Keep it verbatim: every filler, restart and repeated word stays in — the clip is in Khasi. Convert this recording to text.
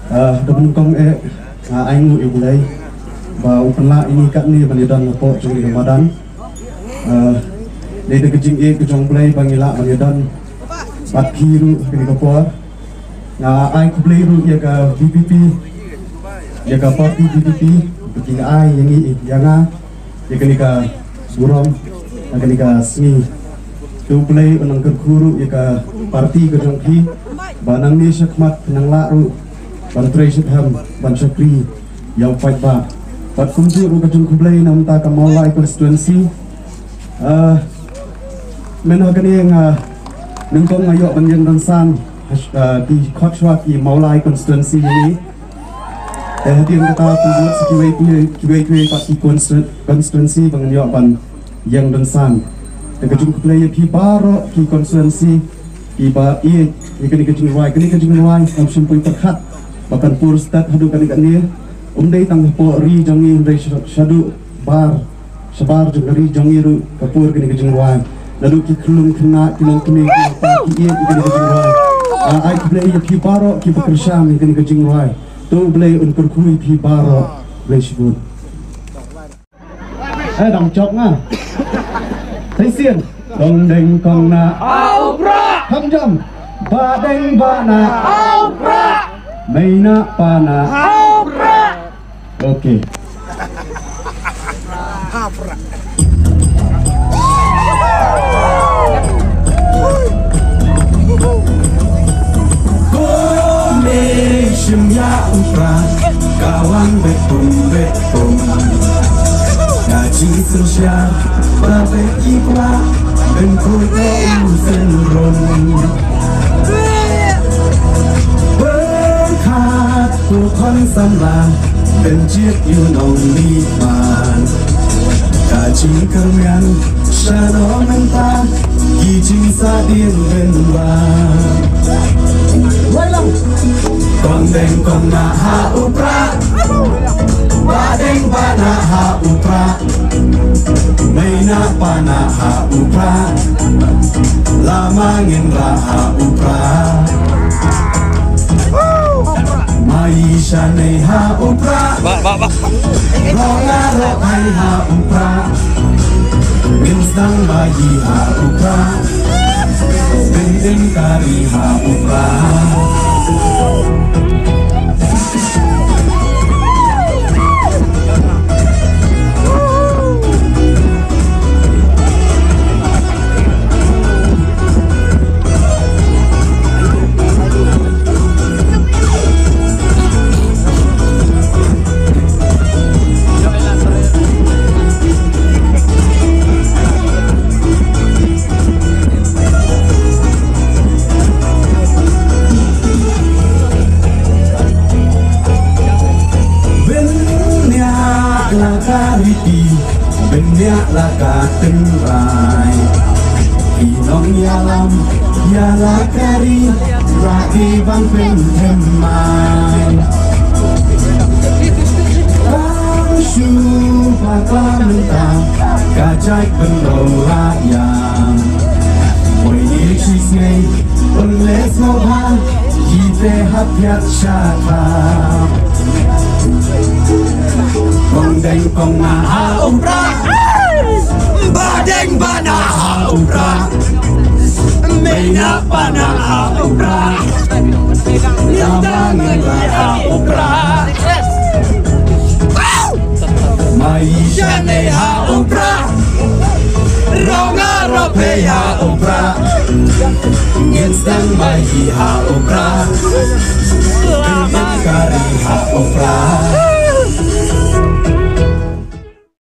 Ah, da nyngkong eh, nga ai nguh ïa U Blei ba u pynlah ïa ngi katne ban ïadon hapoh jong kane ka madan. Ah, dei da ka jingïeit ka jong U Blei ba ngi lah ban ïadon bad phi ruh ha kane ka por. Nga ai khublei ruh ïa ka V P P, ïa ka party V P P ba ki ai ïa ngi, ïa nga, ïa kane ka burom ha kane ka sngi. To U Blei un nang kyrkhu ruh ïa ka party ka jong phi ba nangne shakhmat nang lah ruh ban trei shitom, ban shakri ïa u paidbah. Bad kumjuh ruh ka jingkhublei na ka bynta ka Mawlai constituency. Ah, mynta kane nga, nyngkong nga ïoh ban ïeng don san, ah, ki khot shuwa ki Mawlai constituency ïa ngi. Te hadien kata pynbud sa kiwei kiwei, kiwei kiwei pat ki constitu-, constituency ba ngan ïoh ban ïeng don san. Te ka jingkhublei ïa phi baroh ki constituency kiba ïeit ïa kane ka jingrwai, kane ka jingrwai ngam shym poi pyrkhat ba kan pur stad haduh kane kane. Um dei tang hapoh ri jong ngi, um dei sha-, shaduh bar shabar jong ka ri jong ngi ruh ka pur kane ka jingrwai. Naduh ki khyllung khynnah, ki longkmie, ki longpa, ki ïeit ïa kane ka jingrwai. Ah, ai khublei ïa phi baroh kiba kyrshan ïa kane ka jingrwai. To U Blei un kyrkhu ïa phi baroh. Khublei shibun. Eh, dang jop nga. Shisien. Kong deng kong nah ha u prah. Kham jam. Ba deng ba nah ha u prah. Mei nah pa nah ha u prah. Okay. Kong dei shim ïa u prah, ka wan bet pum bet pum. Ka jingsynshar ba bet ki kwah, ben khuid ïa u synrum. Pyrkhat ko khon samla, ben jied ïa u nongmihman. Ka jingkyrmen shano mynta, ki jingsahdien ben wan. Kong deng kong nah ha u prah, ba deng ba nah ha u prah. Mei nah pa nah ha u prah, la ma ngin rah ha u prah. Mai sha nei ha u prah. Ba, ba, ba. Rong ah rong hai ha u prah. Ngin sdang ba hi ha u prah. Bin im kari ha u prah. Bniah la ka riti, bniah la ka tynrai. Ki nongïalam ïa la ka ri, la ki ban pynthymmai. Tang shu bakla mynta, ka jait bynrong la ïam. Poi ïa ki sngi, pynleh sngewbha, ki te hap ïaid sha khap. Kong deng kong nah ha u prah. Ba deng ba nah ha u prah. Mei nah pa nah ha u prah. Ïa ma ngin rah ha u prah. Mai sha nei ha u prah. Rong ah rong pei ha u prah. Ngin sdang mai hi ha u prah. Ngin kari ha u prah.